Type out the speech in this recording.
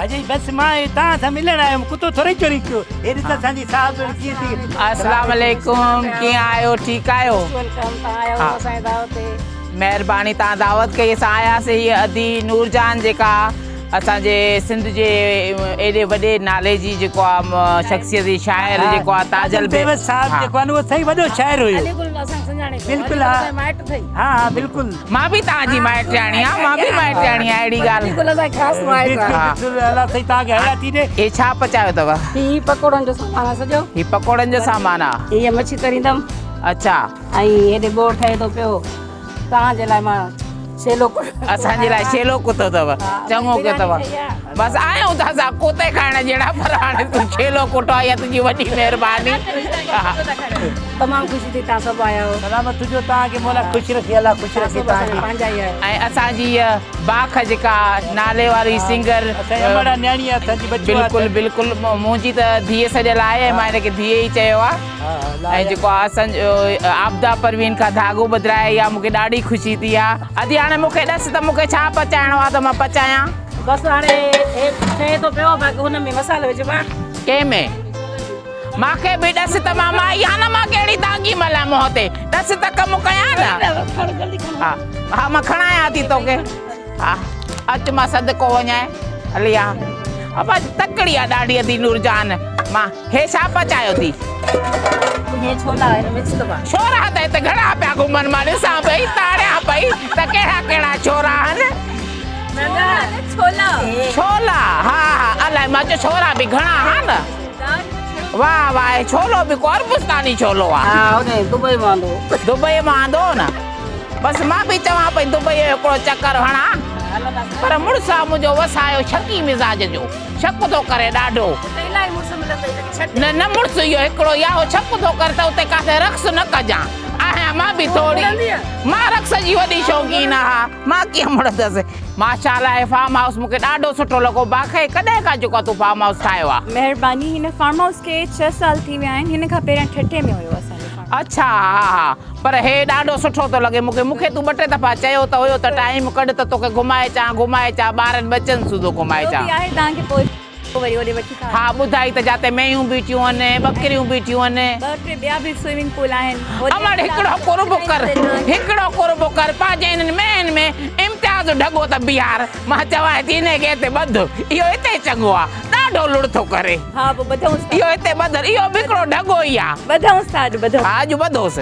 اجي بس مان هي توهان سان ملڻ آيو هيم ڪتو ٿورئي چوري ڪيو هي ڏس اسان جي صاحب ڪيئن ٿي. اسلام عليڪم ڪيئن آهيو ٺيڪ آهيو. Welcome توهان آيا آهيو اسان جي دعوت تي. مهرباني توهان دعوت ڪئي اسان آياسي هي ادي نورجهان جيڪا اسان جي سنڌ جي ايڏي وڏي نالي جي جيڪو آ شخصيت جي شاعر جيڪو آ تاجل بيوس صاحب جيڪو آ نه اهو سائين وڏو شاعر هيو. علي گل اسان کي سڃاڻي ٿو. بلڪل ها مائٽ اٿئي. ها ها بلڪل. مان به توهان جي مائٽياڻي آ مان به مائٽياڻي آ اهڙي ڳالهه. علي گل اسان جي خاص مائٽ آ. ها. بلڪل الله سائين توهان کي حياتي ڏي. هي ڇا پچايو اٿو؟ هي پڪوڙن جو سامان آ سڄو. هي پڪوڙن جو سامان آ. هي مڇي تريندم. اڇا. ۽ هيڏي ٻوڙ ٺهي ٿو پيو. توهان جي لاء مان شيلو ڪتو اسان جي لاء شيلو ڪتو اٿو چڱو ڪيو اٿو بس آهيون ته اسان ڪتي کائڻ جهڙا پر هاڻي تون شيلو ڪٽو آهي تنهنجي وڏي مهرباني تمام خوشي ٿي توهان سڀ آيا آهيو سلامت هجو توهان کي مولا خوش رکي الله خوش رکي توهان کي پنهنجا ئي آهيو ۽ اسان جي باک جيڪا نالي واري سنگر اسان جي امڙ نياڻي آهي اسان جي ٻچو آهي بلڪل بلڪل منهنجي ته ڌيء سڏيل آهي ۽ مان هن کي ڌيء ئي چيو آهي ۽ جيڪو آ اسان جو عابده پروين کان ڌاڳو ٻڌرائي اها مون کي ڏاڍي خوشي ٿي آ. ادي هاڻي مون کي ڏس ته مون کي ڇا پچائڻو آ ته مان پچايان. بس هاڻي هي ٺهي ٿو پيو باقي هن ۾ مصالحو وجهبا. ڪنهن ۾؟ مان کي به ڏس ته مان مائي آهيان نه مان ڪهڙي دانگي ملان منهن تي ڏس ته ڪم ڪيان نه. ها ها مان کڻايان ٿي توکي. ها اچ مان صدقو وڃائي هلي آ. ابا تڪڙي آ ڏاڍي ادي نورجهان مان. هي ڇا پچايو ٿي؟ هي ڇولا آهن مڪس ڪبا. ڇورا ته هت گهڻا پيا گهمن مان ڏسان پئي تاڙيان پئي ته ڪهڙا ڪهڙا ڇورا آهن. نه نه ڇولا. ڇولا ها ها الائي مان چيو ڇورا به گهڻا ها نه. واه واه هي ڇولو به ڪو عربستاني ڇولو آ. ها هن دبئي مان آندو. دبئي مان آندو هو نه. بس مان به چوان پئي دبئي جو هڪڙو چڪر هڻان پر مڙس آ منهنجو وسايو شڪي مزاج جو. شڪ ٿو ڪري ڏاڍو. اتي الاهي مڙس ملندئي ليڪن ڇڏ. نه نه مڙس اهو هڪڙو ئي آ اهو شڪ ٿو ڪري ته اتي ڪاٿي رقص نه ڪجان. آهيان مان به ٿوري. مان رقص جي وڏي شوقين آهان. مان ڪيئن مڙندس. ماشاء الله هي فارم هائوس مون کي ڏاڍو سٺو لڳو. باقي ڪڏهن کان جيڪو تون فارم هائوس ٺاهيو آ. مهرباني هن فارم هائوس کي ڇهه سال ٿي ويا آهن هن کان پهريان ٺٽي ۾ هيو اسان جو فارم هائوس. اڇا ها ها پر هي ڏاڍو سٺو ٿو لڳي مون کي. مون کي تون ٻه ٽي دفعا چيو ته هيو ته ٽائيم ڪڍ ته توکي گهمائي اچان گهمائي اچان ٻارن ٻچن سوڌو گهمائي ٻيو اچان. به آهي توهان کي پوء وري اوڏي وٺي ٿا ها ٻڌائي ته جاتي مينهون بيٺيون هن ٻڪريون بيٺيون هن. ٻه ٽي ٻيا به سوئمنگ پول آهن. امڙ هڪڙو قرب ڪر هڪڙو قرب ڪر پنهنجي انهن مينهن ۾ امتياز ڍڳو ته بيهار مان چوانء ٿي انهي کي هتي ٻڌ اهو هتي چڱو آ ڏاڍو لڙ ٿو ڪري. ها پوء ٻڌئونس ٿا. اهو هتي ٻڌ اهو به هڪڙو ڍڳو ئي آ. ٻڌئونس ٿا اڄ ٻڌئونس. ها اڄ ٻڌوس.